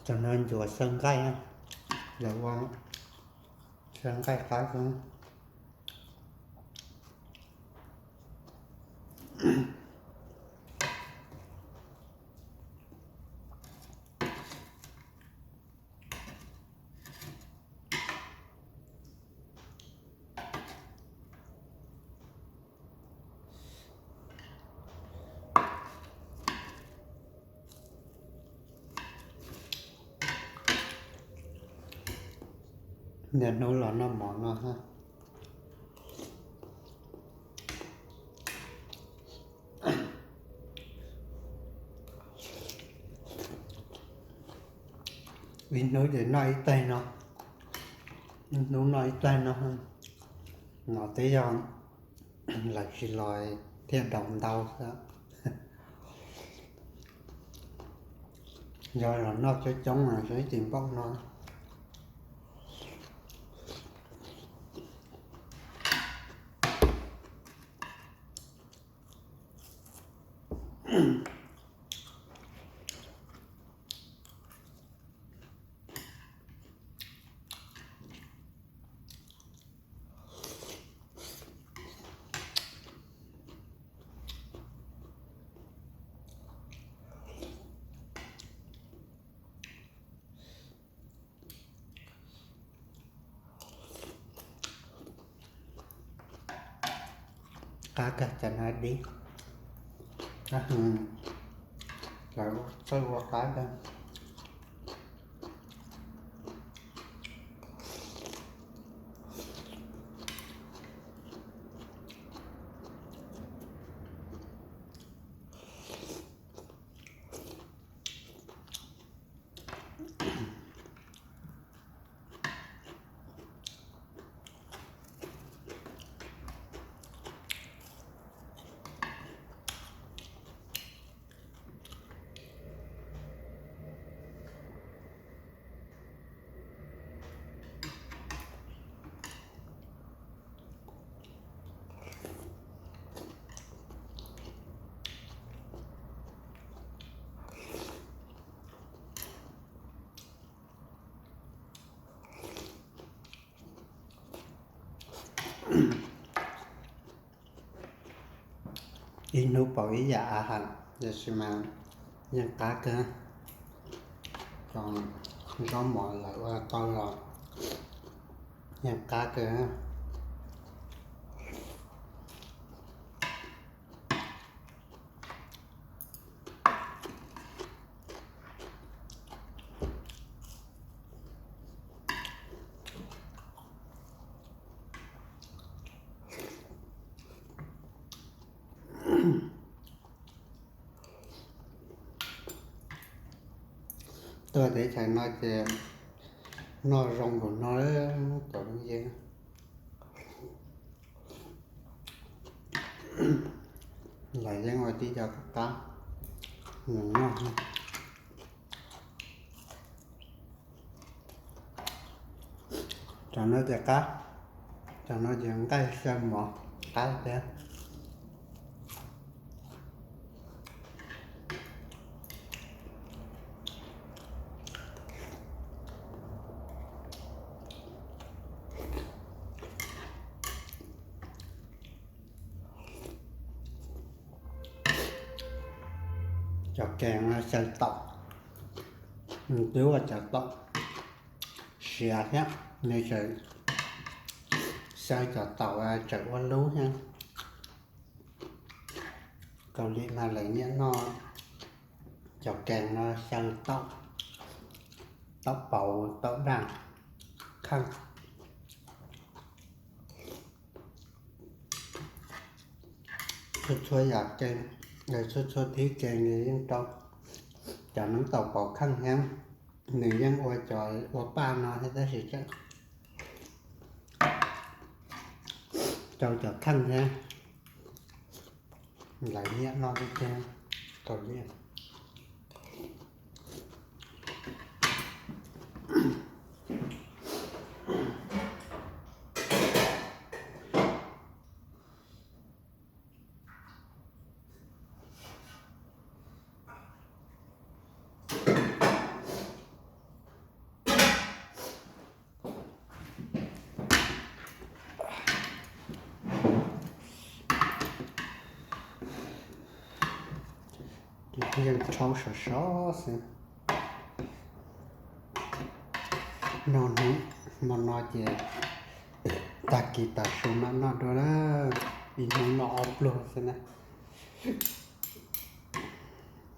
Cov no ncuav xyaw nqaij, lawv ua xyaw nqaij qab xwb. Niaj hnub los noj mov no. Ib hnub ces noj ib teg no, ib hnub noj ib teg no. No twb yog lawv tsis los thiaj daus ntau xwb. Yog los noj coob coob mas seb tsis npaum no. Qab kawg cov no dib. Lawv txawj ua qab kawg. Ib hnub pauv ib yam av heev, tiam sis mas yeej qab kawg. Cov zaub mov lawv ua tau los yeej qab kawg. Tuaj teb chaws no ces noj zoo npaum no, cov phooj ywg. Lawv yeej ua tib co qab qab mus noj. Cov no ces qab, cov no ces nqaij xyaw mov qab thiab. Cov kees no xyaw taum, twb ua cov taum siav thiab, nws tseem xyaw cov taum tseem ua lub thiab. Kaus lim mas lawv nyiam noj cov kees no xyaw taum, taum pauv, taum daj, kheej. Txhua txhua yam kees, txhua txhua thib kees nws yeej rau. Cov noob taum pauv kheej thiab, nws yeej ua cov ua paj no thiab tab sis tseem rau cov kheej thiab. Lawv nyiam noj tiag tiag, kaus lim. Yeej tshaub sov sov xwb. Noj hnub hmo no ces tag kis tav su mam noj dua na. Ib hnub noj ob pluag xwb na.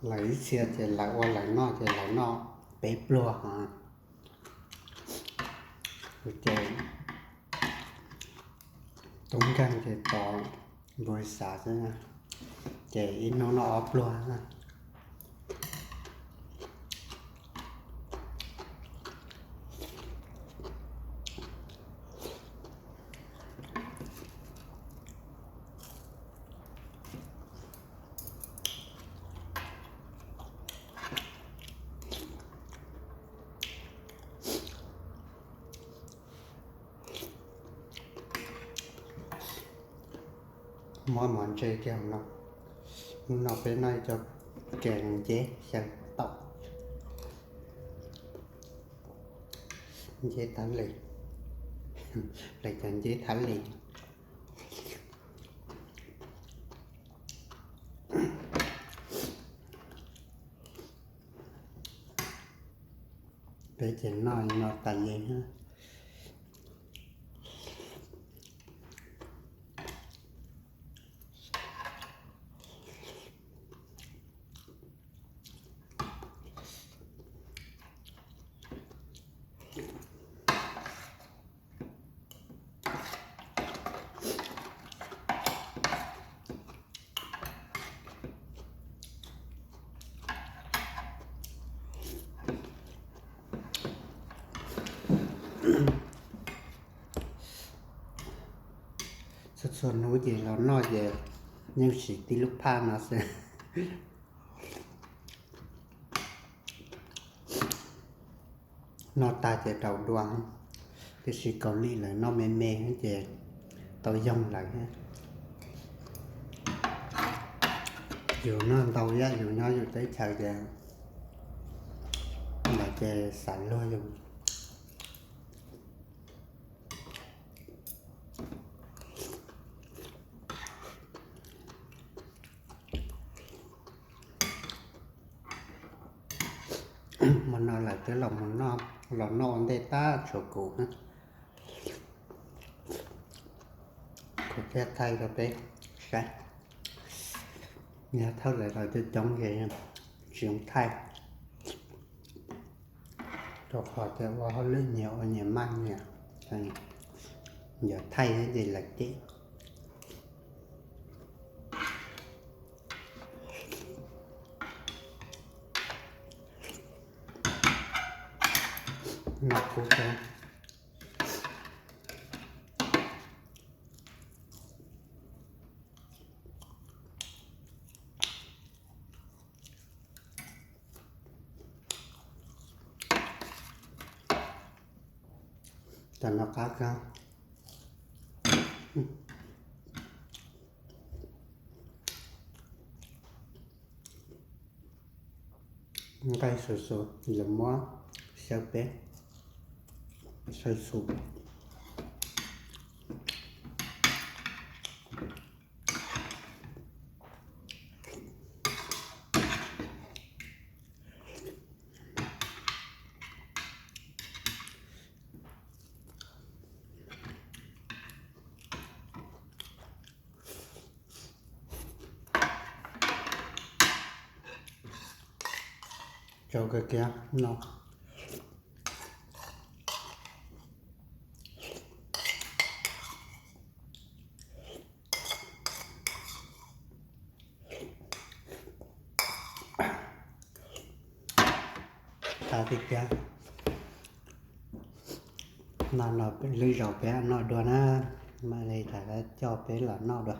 Lawv ib txhia ces lawv ua lawv noj ces lawv noj peb pluag os. Kuv ces tub nkeeg ces tos npau xav xwb na, ces ib hnub noj ob pluag na. Muab mov ntse kiag no. Hnub no peb noj ib co kev nceb xyaw taum. Nceb thab le, lawv cov nceb thab le. Peb ces noj no tas li. Txhua txhua hnub ces los noj ces yeej siv tib lub phaj no xwb. Noj tag ces raus dua, tiam sis Kaus Lim lawv noj me me ces tau yoog lawm. Yus noj ntau ib yam yus nyob yus teb chaws ces lawv ces xav luag yus. Hmo no lawv twb los mus noj, los noj ua ntej tab tshuav kuv. Kuv thiaj thaij rau peb saib. Yog thawj lawv los coob coob ces tsis zoo thaij, rau qhov tias ua hauj lwm nyias ua nyias maj nyias, yog thaij ces lawv cem. Noj kub rau. Tam no qab kawg. Nqaij xus xus, lawv muab xyaw peb, xyaw xus. Tsau kawg kiag no. Tag tiag tiag. No los lwm zaus peb noj dua na. Mam li rov qab coj peb los noj dua.